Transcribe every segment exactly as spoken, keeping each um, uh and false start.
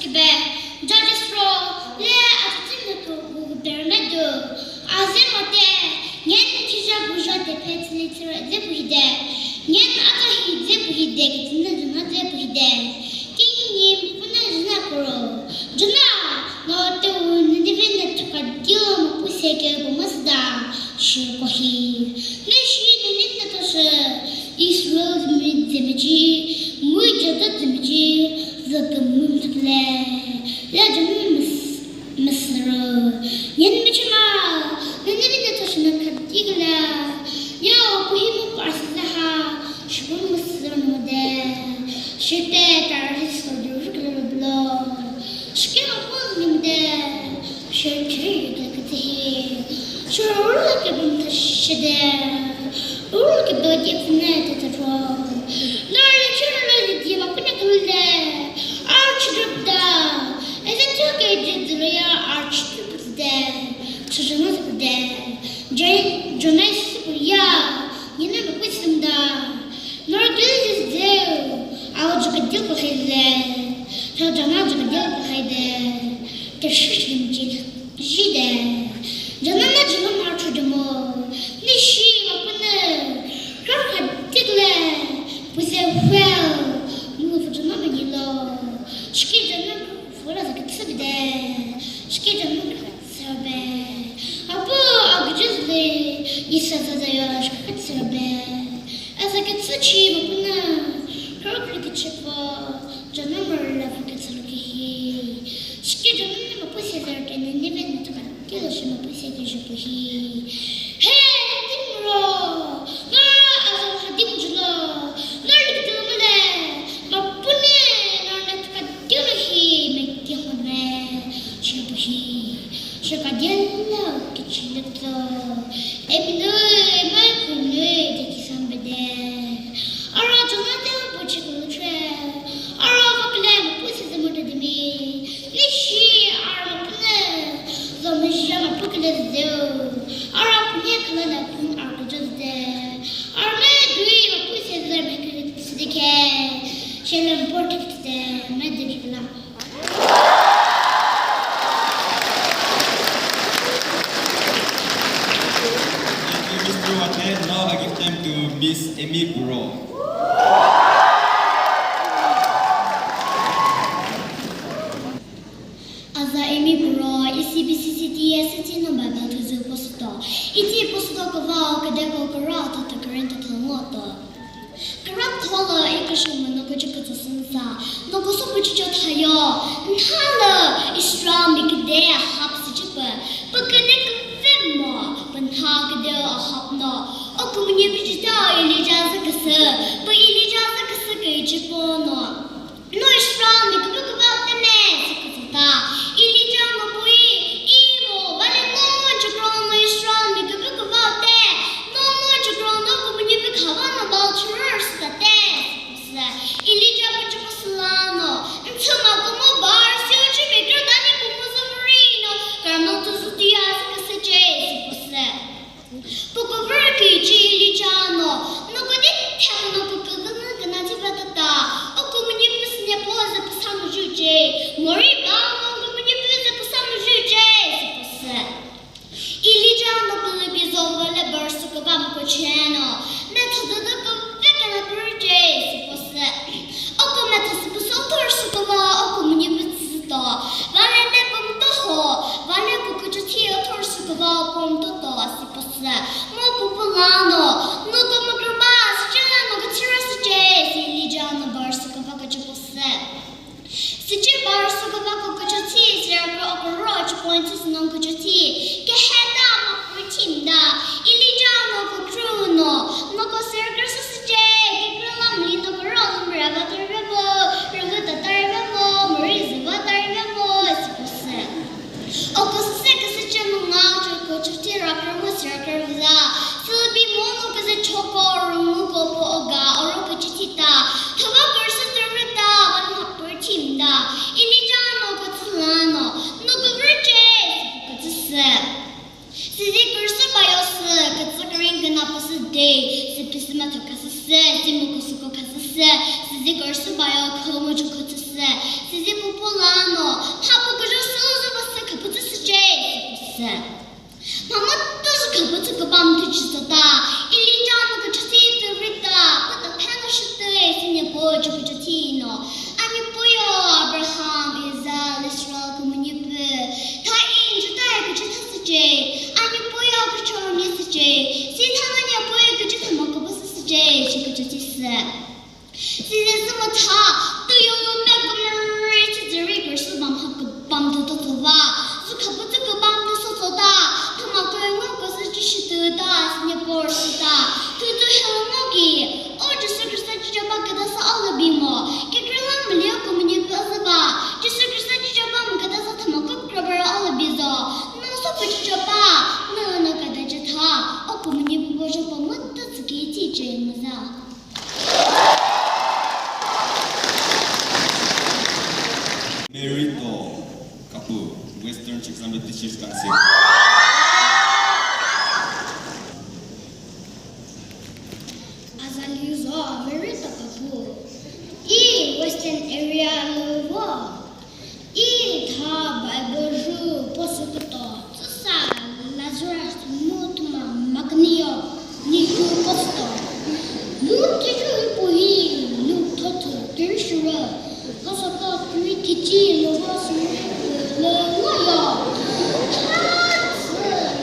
Kibe, judges ro, le atütü nüku gu berme du. Aze mote, nyen thija buja de phe tsili tsire de buhide. Nyen aka hi de buhide, kitine juna de buhide. King ni puna juna kuro. Juna, no te u nini vene tuka dilo mo puse ke bu masda. Shi kohi. Ne shi nini ne to shi. Israel mi zemeci, mu Juda zemeci, zütü müm tüple. Ya canım mıs-, mısırı. Yeni mi çima, nene mi ne taşına kadigla. Ya, bu hi mu parsi daha, şu bu mısırı mı de. Şirte tarih soru kılır blo. Şike ma bu limde. Shirte yükle kıtı. Shirte yükle kıtı. Urke bagi pune te te ro. Nor le chira le di ma pune kule. Arch group da. Ese tüke je dilo ya arch group de. Chujuma de. Je, jona isi ya. Yine bu kusim da. Nor gülüz de. Au juka dil ko hele. Ta jana juka dil ko hele. Te shishim jil. Jide, canana jino marcho jamo, nishi mapune, kar khatikle, puse well, mu fujana manilo, shiki jana fura zakitsibide, shiki jana serbe, apo agujizle, isa zazayo shkitsirbe, azakitsi chi mapune, kar khatikle chipo, jana marla fukitsirke hi, shiki jana mapuse zerte ne nive ne tukan. Kilo shi mapuse ke jupu hi. He, timro. Nora azam hadim julo. Nora likitilo male. Mapune, nora ne tuka dilo hi. Meki hone. Jupu hi. Shaka dilo kichi lito. Emi noi, mai kunoi, de kisam bede. Ara jona de bu chikulu che. Ara bakle mapuse zemurde dimi. Nishi ara mapune. Zomishia mapukile zeu. Ara punye kala la pun arkujo de. Ara me dui mapuse zeme kile sidike. Shele important de me de kila. Thank you, Mister Wate. Now I give time to Miss Amy Buro. Aza Amy Buro, E C B C C T S T number ba thuzu posuto. Iti posuto kava kedeko kara to takaren to thangoto. Kara thola ikashima no kuchi kutu sunsa. No kuso kuchi cho thayo. Nthala Israel mi kede Ahab sichipa. Pa kede kavemo. Pa ntha kede Ahab no. O kumuni bichita Elijah zakasa. Pa Elijah zakasa ke ichipo no. No Israel mi kübü kübü tene, si küzüta. Elijah no pui, imo, vale no chukro no Israel mi kübü kübü te. No no chukro no kumuni bi khava no bal churur sita te. Elijah bu chuko sula no. Ntsuma kumu bar si uchi mi kru dani kumu zumuri no. Karmel tu zutia si küsüche, si küsü. Pukuvür küchi Elijah no, noko di theko no pukuvü no kena ti vatata, o kumuni püsü ne po ze püsa müjüce, mori ba no kumuni püsü püsa müjüce, si püsü. Elijah no pülü bizo vale bar su kava mko cheno, me thadada kave kena pürüce, si püsü. Oko methasü püsü othor sü kava, oko münyi pütsü to. Vale ne pümto ho, vale kukuchu thi othor sü kava, pümto to, si püsü. Mo pupu lano, no ko makraba, sichela no kutsira siche, si Elijah no bar sü kava kuchu püsü. Siche bar sü kava kukuchu thi, si akro okoro chu point sü non kuchu thi. Keheta ma Rüthimta, Elijah no kükru no, noko sürü kürüsü süce, kükre lamli noko ro lümra va tarve vo, rüvü ta tarve vo, müri zü va tarve vo, si püsü. Oko süsü küsüce münga, choko chuti rakra mü sürü kürüza, sülübi mo no küzü choko, rüngu kopo oga, oro küchüti ta, thava kürüsü tarve ta, van ma Rüthimta, Elijah no kütsü lano, noko vürüce, si pü kütsüsü. Sizi kürüsü bayo sü, kütsü kürüng küna püsü de, si püsü matho khasüsü, si mukusuko khasüsü, sizi kürüsü bayo khumuchu khütüsü, sizi pupu la Ino, a nyepoyo Abraham, Isaac, Israel kümünyi pü, tha i njuta küchü thasüce, a nyepoyo küchü nyesüce, si thana nyepoyo küchü thüma kübü süsüce, shi küchü thisü. Size sü mütha, tüyolü me kümüre chizüri kürsü bam ha kübam tü tütüva, sü khapütü kübam tü sosoda, thüma kürüngo küsü chishitüda, sinye porsüda, tütü helüngo ki, o Jisu Khrista chichaba küdasa alübimo, kükrelang mülio kümünyi pü azüba, Jisu Khrista chichaba müküdasa thüma kükrabara alübizo, nüso pü chichaba, nüna küda chitha, o kümünyi pü bojo pamütü tsüki chiche müza. Merito Kapu, Western Chiksambe Teachers Council. Azali zo Merito Kapu. I Western Area lü vo. I tha Bible jü posü küto, tsüsa Lazarus mu thüma makünio ni jü posüto. Mu thejü ipuhi lu thotü kiri shiro, kosoto kiri thichi lü vo sümri lü ngoyo. Tsü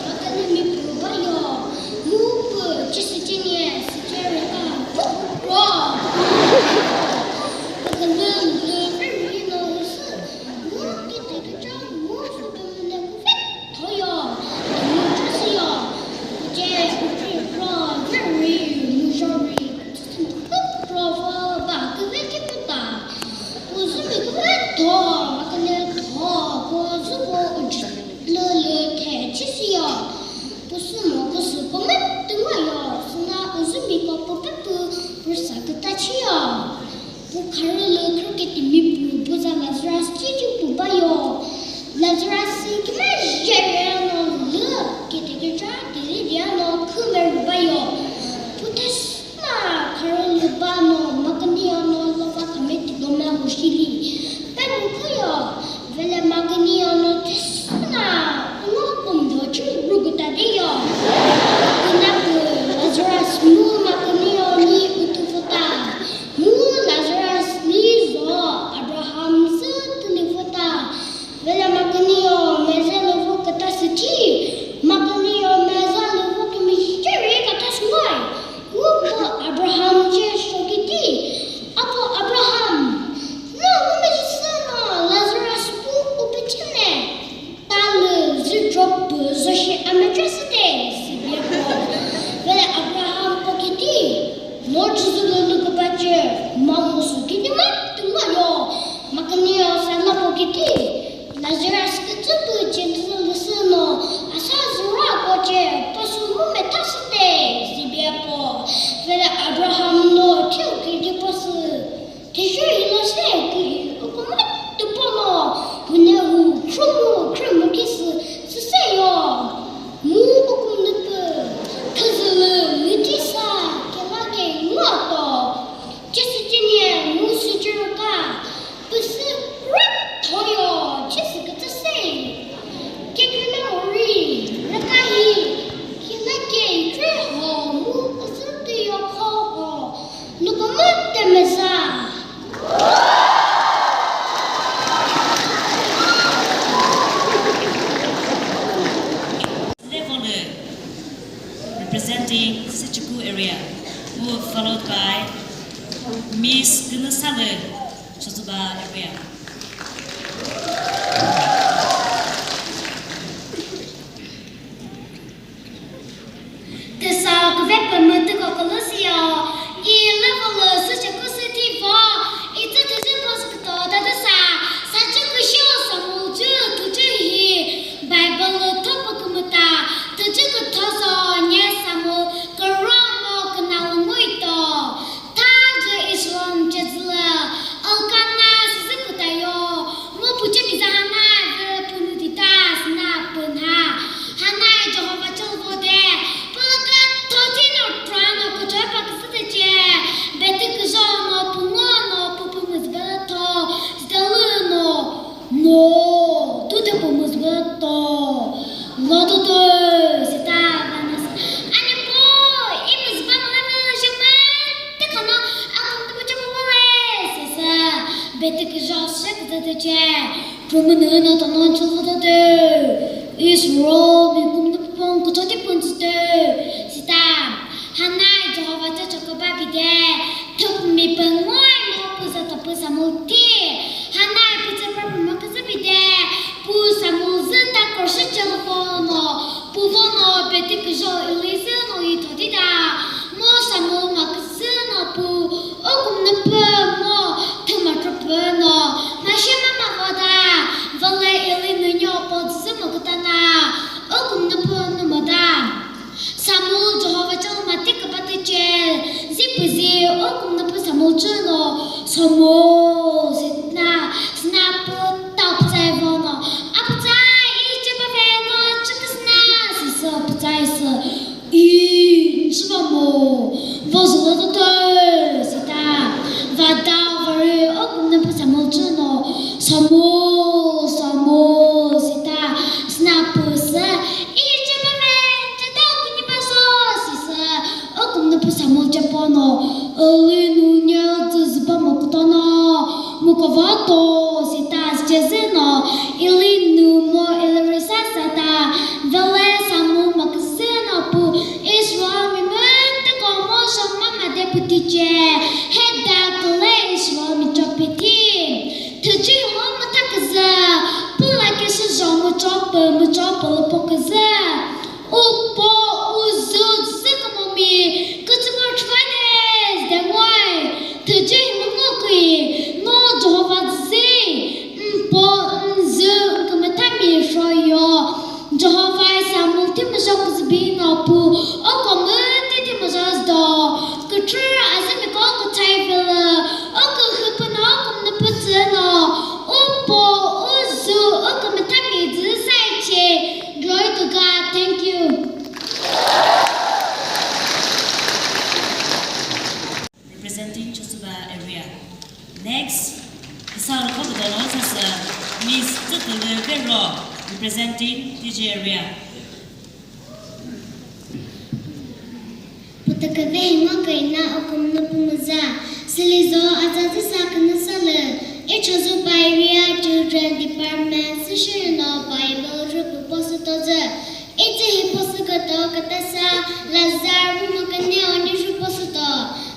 maküni mi pü bayo, mu pü chisi chinye sichere ka ro. Makünü lü very no sü. Pu kharülü khrüketimi pü buza Lazarus chichi pü bayo. Lazarus kümüzhe rüno lü kete kücha tiri diano khümer bayo. Pu thesna kharülü bano maküniono lova khameti gome hushili. Pe müküyo. Vele maküniono thesna ulo kumdo chü rügüta deyo. Ina pü Lazarus mu makünioni utufuta. Mu Lazarus ni zo Abraham zü tülifuta. Vele makünio meze lüvu küta süthi. Makünio meze lüvu kümüzheri kata sungoi. Upo Abraham che shokiti. Apo Abraham, no ngumezhü sü no Lazarus pu upechene. Talü zü drop pü zü shi amechasüte, sibiapo. Vele Abraham pokiti, no chüzülü lükübache, mamusu kini ma tüma yo. Makünio sana pokiti, Lazarus kütsü pü chenzülü sü no, asa züra koche, pasu mu methasüte, sibiapo. Vele Abraham no thiu kiti pasü. Theshe hila se kühi ukuma tüpono hune hu khrumu khrumu kisü süse yo. Mu ukum nükü khüzülü mütisa kela ke ngoto. Chesü chenye mu süchürüka püsü rüthoyo chesü kütsüse. Keküna uri rükahi kela ke khreho mu ızütüyo khoho. Nuko mütü mesa. Level representing Sichuku area, who followed by Miss Künüsale, Chozuba area. Tüsa küve pemütü ko Kolosio, i level süche kusü thivo, i tsü tüzü post küto ta tüsa, sa chü küsho sa mu chü tüzü hi, Bible lü thopü kümüta, tüzü küthoso nye sa mu küramo künalü muito, ta zü Israel chezülü, Elkana süzü kütayo, Pete küzho sü küzütüche, pümünü na tonon chulvütütü, Israel mi kümnü püpong kütoti püntütü, sita, Hanai Jehovah te chokoba bide, thüp mi püngoi mo püza tapü Samuel ti, Hanai pütse püpü mo küzü bide, pü Samuel zü ta korshi chülvono, pü vono pete küzho Eli zü no yi thotida, mo Samuel ma küzü no pü, o kümnü pü mo thüma trüpü no, ma she mama voda, vale Eli nü nyo po zü mo kütana, o kümnü pü nü moda. Samuel Jehovah chalo mati küpatüche, zi püzi, o kümnü pü Samuel chü no, Samuel, sitna, sina pü tap zai vono, apzai, i cheba veno, chikisna, sisü, apzai sü, i, cheba mo, vozülo to to, sita, vada, vari, o kümnü pü Samuel chü no, Samuel, Samuel, sita, sina pü sü, i cheba ve, cheta künyi paso, sisü, o kümnü pü Samuel chepono, Eli nü nya zü züba mo kütana, mo kava to, sita, chezeno, Eli nü mo Eli risa sata, vele Samuel ma küzü no pü, Israel mi mütüko mo shoma made pütiche, heda küle Israel mi chopiti. Thüchi mo müta küzü, püla kesi zho mu chopü, mu chopü lü po küzü. Upo, uzu, zü kümümi, kütsümo chwades, de ngoi. Thüchi mo ngokui, no Jehovah zi, mpo, nzü, kümütami shoyo. Jehovah Samuel thimüzho küzübi no pü, o kümüti thimüzho zdo. Küchü azümiko küthai vela, o kühüpü no kümnü pütsü no, upo, uzu, o kümütami zü saiche. Glory to God. Thank you. Representing Chozuba area. Next, isa rükho küdalo sasü Miss Tsütülü Vero, representing T J area. Pütüküve himo kayina okumnu pümüza, silizo azazisa künüsalı, i Chozuba area Children Department sishirino Bible rüpü posü tozü. Itse hi posü küto kütasa Lazar mu müküne oni ju posü to.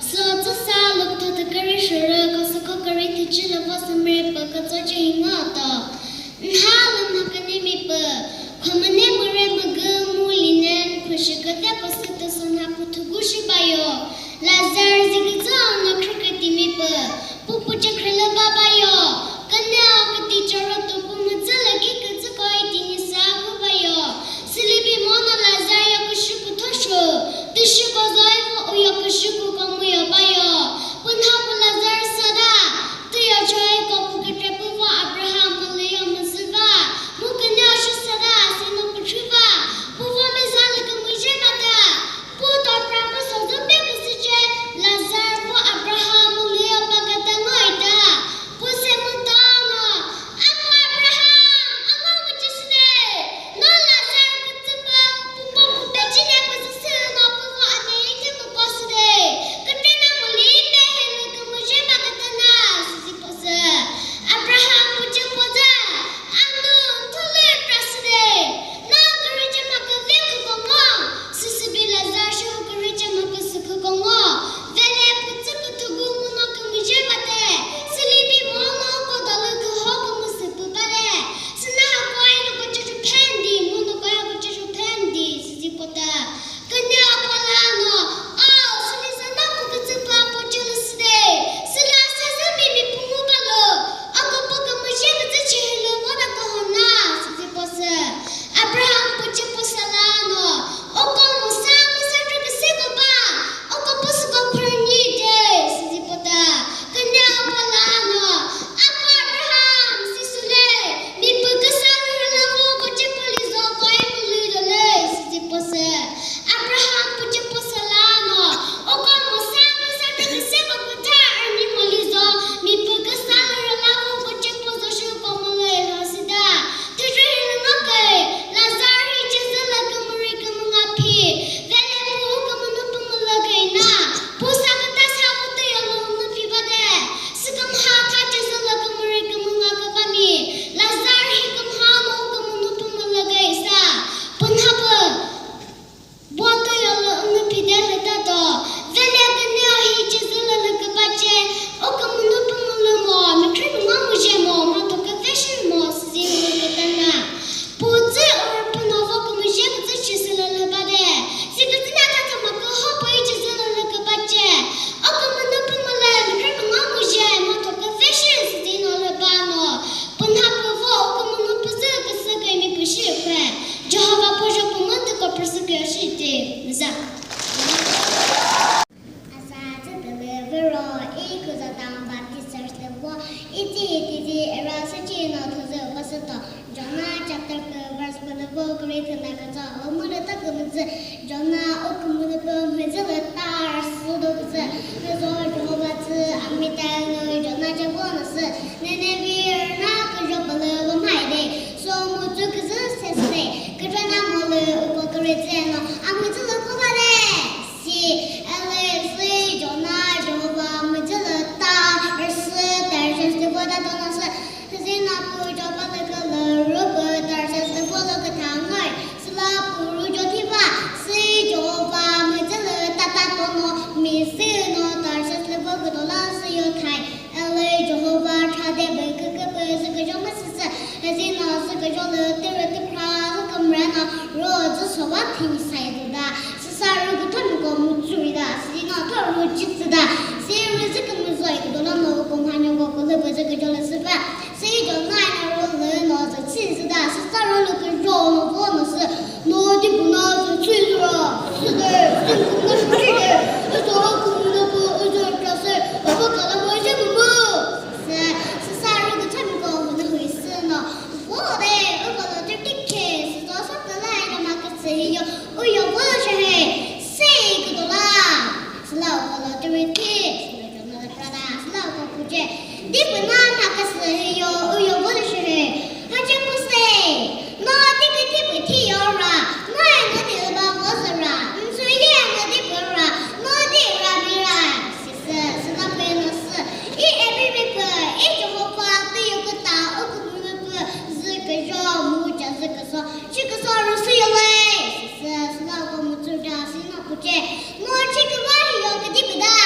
Sü tsüsa lüktho tüküri shürü kosükho kari thüchilü vo sümri pü kütso chü hingo to. Nha lü müküne mi pü. Khomüne müre mügü mu linen khüshi küte posü tüsü nha pü thügu shi bayo. Lazar zikütsa ono khrükütimi pü. Pupu chekhrülü babayo. Küneo küti choro tupu mütsülü ki kütsüko itini sa kubayo. Silibi mono Lazar yo küshu küthoshu. Tüshu kozoi vo uyo küshu kuko muyo bayo. Pünha pu Lazar sada. Tüyo choi ko pu kütre pu vo Abraham müliyo müzüva. Mu küneo shu sada asino püchüva. Pu vo mezalü kümüje mata. Pu topra pu sozo pe küsüche, Lazar pu Abraham mu lüyo pa kata ngoi ta. Titi era süchi no thüzü pasüto. Jonah chapter kü verse pülüvo kürü thüna kütso. Umülü ta kümüzü Jonah o kümüzü pü mhüzülü tar südo küzü. Küzo Jehovah tsü amita nü Jonah chapter nü sü Nineveh rüna küjo pülüvo mhaide. So müzü küzü sesüde. Küjo na mülü upo kürü tsü no amüzülü kobade. Si, ele, si, Jonah, Jehovah, müzülü ta, rüsü, terses, tüpota, tonasü, zina, pu, Joppa, lükülü, rüpü, terses, tüpolo, küthangoi, süla, puru, jothiva, si, Jehovah, müzülü ta, ta, tono, mi, si, no, terses, tüpo, kütola, si, yothai, ele, Jehovah, thade, be, küküpü, züküjo, müsüsü, zina, züküjo, lü, tiri, tükra, zükümreno, ro, zü, sova, thini, sai, duda, Süsa rü küthamiko mütsü rida, sino tho rü chitsüda, si rü zü kümüzoi küdona no ko mhanyo ko ko lübü zü küjole süba, si Jonah ina rü lü no zü chitsüda, süsa rü lü küjo no vo no sü, no di bu no zü chitsüra, süde, süde, süde, süde, süde, süde, süde, süde, süde, süde, süsa rü küthamiko müna hui sü no, vo de, uko lo tü tikhe, süzo sa küla ina ma kütsü hi yo, Uyo vü shühe, se kütola. Süla uko lo tiri thi, süla uko lo prada, süla uko puje. Di pü na na ka sü he yo, uyo vü shühe. Ha che pu se. No di pü thi pü thi yo ra. No e no di ba vü sü ra. Nsu ye no di pü ra. No di ra mi ra. Si sü, süla pü no sü. I e bi bi pü, i Jehovah tü yo küta, u kümüzü pü, zü küjo, mu cha zü küso. Chiküso rüsü yole, sisü, süla ko mütsü ja, sino kuche, no chiküva hiyo küdi pida.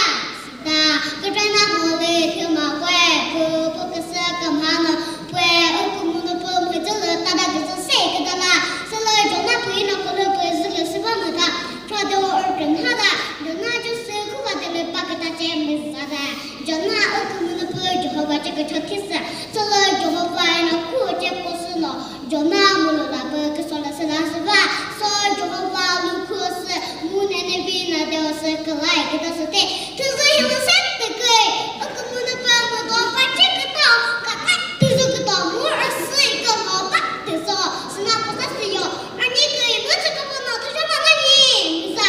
Sita, kütrana hole, thüma kwe, pü, pü küsü, kümhano, pwe, u kümüno pü, mütsülü, tada küsü, se küdala, süla, Jonah pü, ino kolo pü, zülü, süba müta, prado, ur, kümhada, Jonah, ju sü, kuva, dele, pakata, che, müzada, Jonah, u kümüno pü, Jehovah, che, kücho, thisa, süla, Jehovah, ino, ku, che, pü, süno, Jonah mülo la pü küso la sü va, so Jehovah lü khü sü mu Nineveh na deo sü külai küta sü te, thüzü hilü se tüküi, ükümüzü pü müdo pa che küta, kaka thüzü küta mu rüsü ikü mo pa thüzü, süna pü sa sü yo, ani küi mu chü küpü no thüzü ma la ni, müza.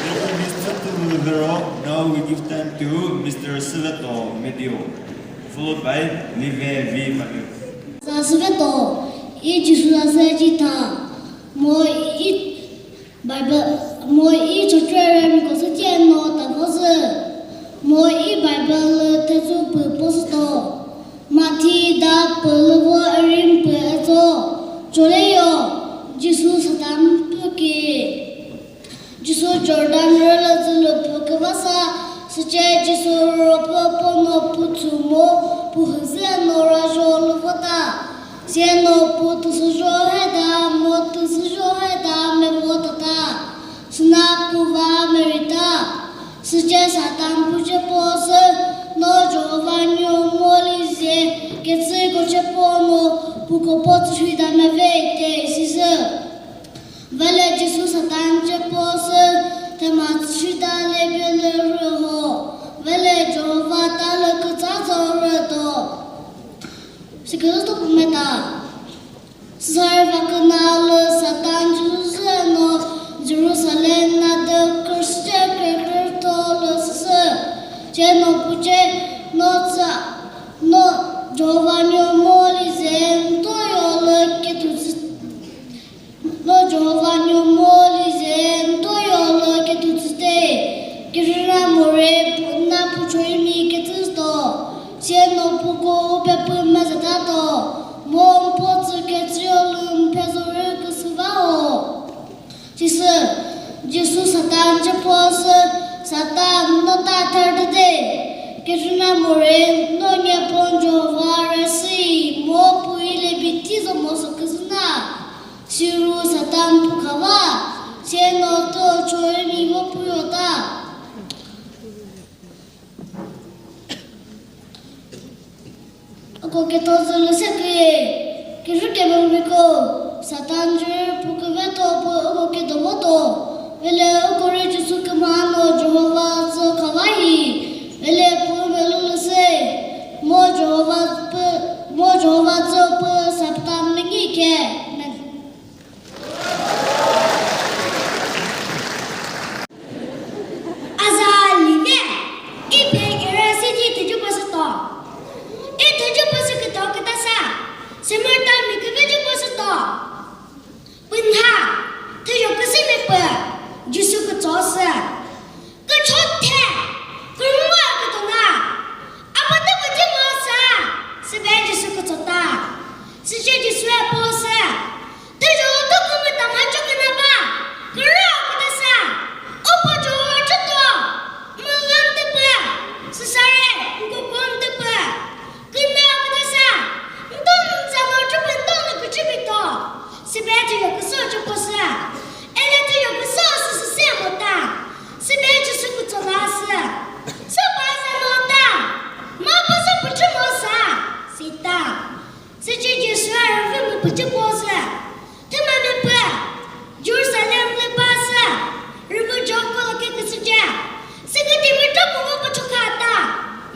Thank you, Mister Tumulvero. Now we give time to Mister Siveto Medio, followed by Live V Mario. Sa Siveto, i Jisu la se jitha, mo i Bible, mo i chokre mi ko se che no ta pho se, mo i Bible te zu pu po se to. Mathi da pülüvo rim pü etso, choleyo, Jisu Satan pü ki. Jisu Jordan rüla zülü pü küvasa, süce Jisu ropü pono pü thumo, pü hüzüno rajo lüvota. Seno pü tüsüjo heda, mo tüsüjo heda, me votata. Süna pü va merita. Süce Satan pü ce po sü, no Jehovah nyo moli ze, ketsü ko ce po no, pü ko po tsü hüda me ve te sisü. Vele Jisu Satan ce po sü, thüma chita le bia le rü ho. Vele Jehovah ta le kütsa zo rü to. Siküzü to pü meta. Süsari va küna lü Satan Jisu sü no Jerusalem na de kürüsüce kükür to lü süsü. Ce no pü ce no tsü no Jehovah nyo moli ze nto yo lü ketütsü No Jehovah nyo moli ze nto yo lü ketütsü te, kürüna more na pü choyimi ketüsto, se no pü ko upe pü mezatato, mo mpo tsü ketsü yo lü mphezorü küsüvao. Sisü, Jisu Satan ce po sü, Satan no ta thürtüte, kürüna more no nye pon Jehovah resi, mo pü ile bithi zo mo sü küsüna. Siru Satan pü khava, se no to choi mi vo pü yo ta. Ako ke to zulu se ke, ke ru ke bang mi ko, Satan jü pü küve to pü ako ke do vo to. Ele ukori Jisu kümha no Jehovah tsü khavahi. Ele pu melu lüse. Mo Jehovah pü, mo Jehovah tsü pü saptan mengi ke. Amen. Aza live, iphe ira sidi thüjü püsü to. I thüjü püsü küto kütasa, Samaritan mi küve jü püsü to. Pünha, thüjü küsü mi pü, Jisu kütso sü. Küchothe, kürüngwa kütona. Apatü küthi mo sa, sübe Jisu kütsota. Süce Jisue po sü. Thüjo tu kümüta mha choküna ba, kürü kütasa, upo jo chüto, mülan tüpü, süsare, ngukon tüpü, küna kütasa, ntun zalo chüpü ntun küchüpito, sübe thüjo küso chüpo sü, ele thüjo küso sü süse mota, sübe Jisu kütsola sü, süpa zalo ta, ma püsü püchü mo sa, sita. Süce Jisu rüvü mipüchü po sü, thüma mipü, Jerusalem lü ba sü, rüvü Jeriko lü keküsüce, sükütimi tropü mu püchü khata,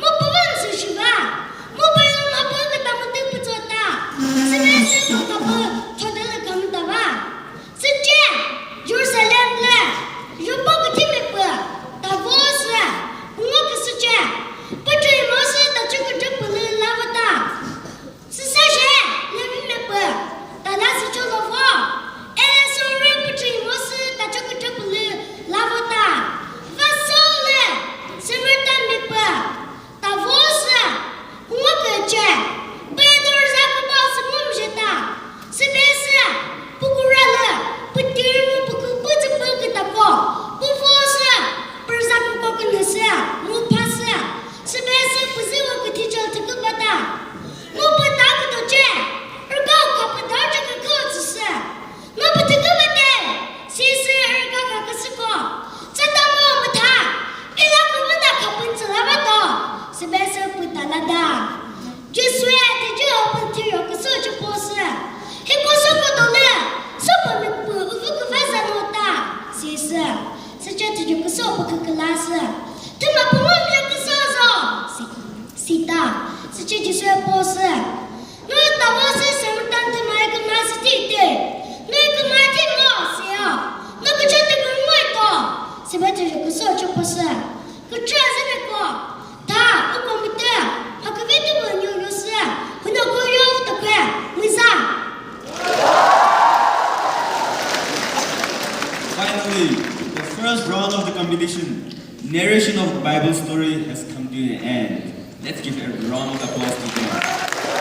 mu püvü nsü shiva, mu püyo mapü küta mütü pütsota, süme sü mükapü chodele kamüta va. Süce, Jerusalem lü, Jeriko kütimi pü, tavo sü, ngo küsüce, pütü imo sü tachü kütü pülü lavota. Süsa she, Levi mipü, tala sücho lovo, ele sore pütü imo sü tachü kütü pülü lavota. Vasole, Samaritan mipü, tavo sü, ngo küce, püdor za küba sü ngum jeta. Sübe sü, pükura lü, pütü mu pükü pütsü pü kütako, püvo sü, pürza küko künü sü, mu pha sü, sübe sü, püzü wo küthi chol thükü bata. Mu pü ta kütoce, rüka kapü dorje kükü tsüsü. Mu pü thükü bate, sisü rüka kaküsüko. Tsata mu mütha, ila kümüna kapün tsüla bato. Sübe sü pü ta lada. Jisue thüjü pü thüyo küsü chü po sü. Hiko sü kütole, sü pü mipü uvü küva zano ta. Sisü. Süce thüjü küsü pü küküla sü. Thüma pü ngum ya küsü zo. Si- Sita, süce Jisue po sü. No tavo sü Samaritan thüma kümha sü tite. No kümha thi ngo sio. No kücho te kümha to. Sübe thüjü küsü chü po sü. Kücho sü ne ko. Ta, uko mütü. Ha küve tu bu nyu nyu sü. Hüno ko yo to kwe. Müza. Finally, the first round of the competition, narration of the Bible story has come to an end. Let's give a round of applause to them.